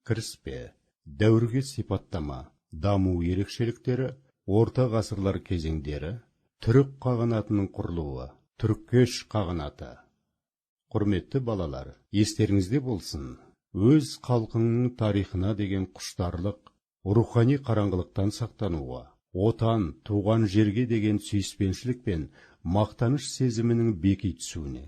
Кіріспе, дәуірге сипаттама, даму ерекшеліктері, орта ғасырлар кезеңдері, Түрік қағанатының құрылуы, Түркеш қағанаты. Құрметті балалар, естеріңізде болсын, өз халқыңның тарихына деген құштарлық, рухани қараңғылықтан сақтануға, отан, туған жерге деген сүйіспеншілік пен мақтаныш сезімінің беки түсуіне,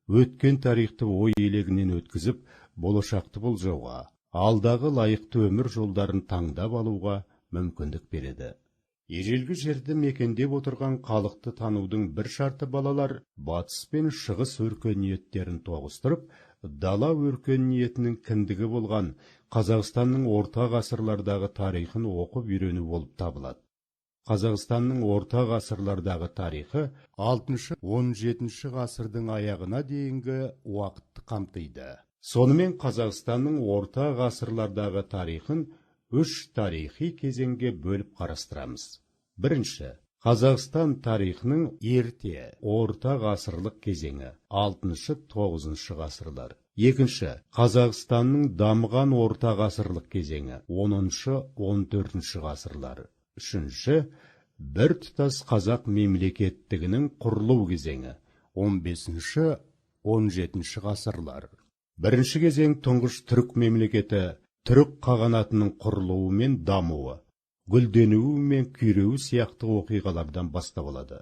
өткен тарихты ой елегінен өткізіп, болашақты болжауға, алдағы лайықты өмір жолдарын таңдап алуға мүмкіндік береді. Ежелгі жерді мекендеп отырған халықты танудың бір шарты балалар, батыс пен шығыс өркениеттерін тоғыстырып, дала өркениетінің кіндігі болған Қазақстанның орта ғасырлардағы тарихын оқып үйрену болып табылады. Қазақстанның орта ғасырлардағы тарихы 6-17 ғасырдың аяғына дейінгі уақытты қамтиды. Сонымен Қазақстанның орта ғасырлардағы тарихын үш тарихи кезеңге бөліп қарастырамыз. Бірінші, Қазақстан тарихының ерте орта ғасырлық кезеңі, 6-9 ғасырлар. Екінші, Қазақстанның дамыған орта ғасырлық кезеңі, 10-14 ғасырлар. Үшінші, біртұтас қазақ мемлекеттігінің құрылу кезеңі, 15-17 ғасырлар. Бірінші кезең тұңғыш түрік мемлекеті, Түрік қағанатының құрылуы мен дамуы, гүлденуі мен күйреуі сияқты оқиғалардан бастау алады.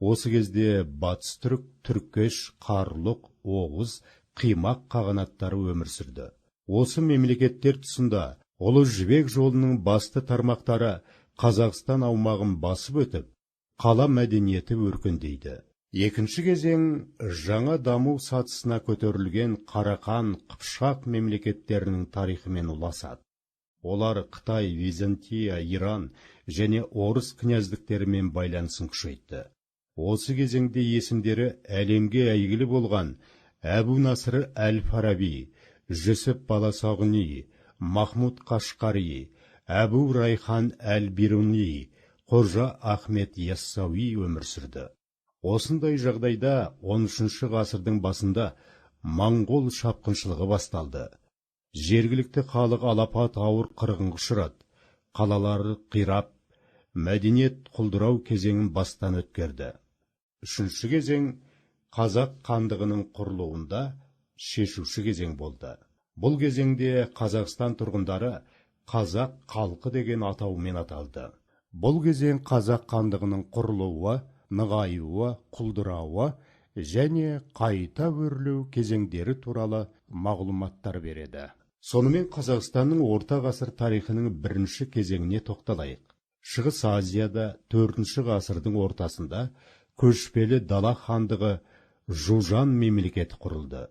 Осы кезде батыс түрік, түркеш, қарлұқ, оғыз, қимақ қағанаттары өмір сүрді. Осы мемлекеттер тұсында Ұлы Жібек жолының басты тармақтары Қазақстан аумағын басып өтіп, қала мәдениеті өркендейді. Екінші кезең жаңа даму сатысына көтерілген Қарақан, Қыпшақ мемлекеттерінің тарихымен ұласады. Олар Қытай, Византия, Иран және Орыс князьдіктерімен байланысын күшейтті. Осы кезеңде есімдері әлемге әйгілі болған Әбу Насыр әл-Фараби, Жүсіп Баласағұни, Махмуд Қашқари, Әбу Райхан әл-Бируни, Қожа Ахмет Яссауи өмір сүрді. Осындай жағдайда 13 ғасырдың басында моңғол шапқыншылығы басталды. Жергілікті халық алапат ауыр қырғынға ұшырады, қалалары қирап, мәдениет құлдырау кезеңін бастан өткерді. Үшінші кезең қазақ хандығының құрылуында шешуші кезең болды. Бұл кезеңде Қазақстан тұрғындары қазақ халқы деген атаумен аталды. Бұл кезең қазақ хандығының құрылуы, нығаюы, құлдырауы және қайта өрлеу кезеңдері туралы мағлұматтар береді. Сонымен Қазақстанның орта ғасыр тарихының бірінші кезеңіне тоқталайық. Шығыс Азияда 4 ғасырдың ортасында көшпелі дала хандығы Жужан мемлекеті құрылды.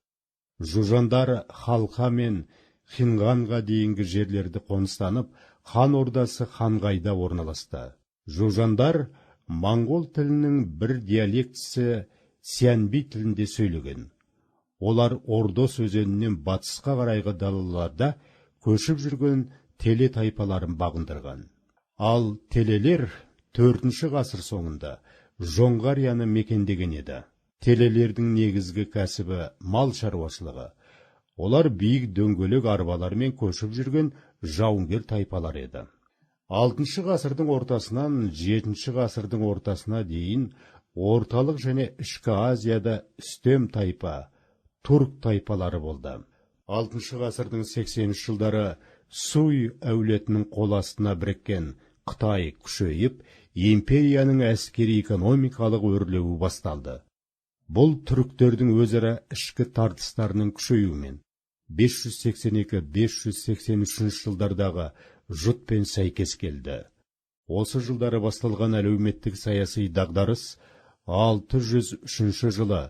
Жужандар Халқа мен Хинғанға дейінгі жерлерді қоныстанып, хан ордасы Ханғайда орналасты. Жужандар моңғол тілінің бір диалектісі сянби тілінде сөйлеген. Олар Ордос өзенінен батысқа қарайғы далаларда көшіп жүрген теле тайпаларын бағындырған. Ал телелер 4 ғасыр соңында Жоңғарияны мекендеген еді. Телелердің негізгі кәсібі мал шаруашылығы. Олар биік дөңгелек арбалармен көшіп жүрген жауынгер тайпалар еді. 6 ғасырдың ортасынан 7 ғасырдың ортасына дейін орталық және ішкі Азияда үстем тайпа, турк тайпалары болды. 6 ғасырдың 80 жылдары Суй әулетінің қол астына біріккен Қытай күшейіп, империяның әскери экономикалық өрлеуі басталды. Бұл түріктердің өзара ішкі тартыстарының күшеюімен 582-583 жылдардағы жұтпен сәйкес келді. Осы жылдары басталған әлеуметтік саяси дағдарыс 603 жылы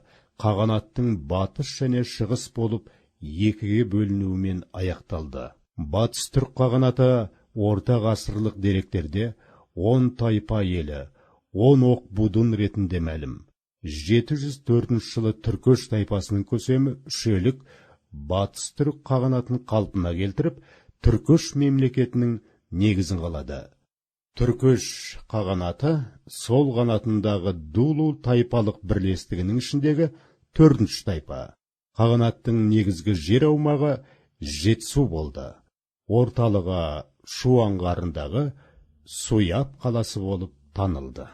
қағанаттың батыс және шығыс болып екіге бөлінуімен аяқталды. Батыс түрік қағанаты орта ғасырлық деректерде 10 тайпа елі, 10 оқ будун ретінде мәлім. 704 жылы Түркеш тайпасының көсемі Үшелік батыс түрік қағанатын қалпына келтіріп, Түркеш мемлекетінің негізін қалады. Түркеш қағанаты сол қанатындағы Дулу тайпалық бірлестігінің ішіндегі 4-ші тайпа. Қағанаттың негізгі жер аумағы Жетісу болды. Орталығы Шу аңғарындағы Суяб қаласы болып танылды.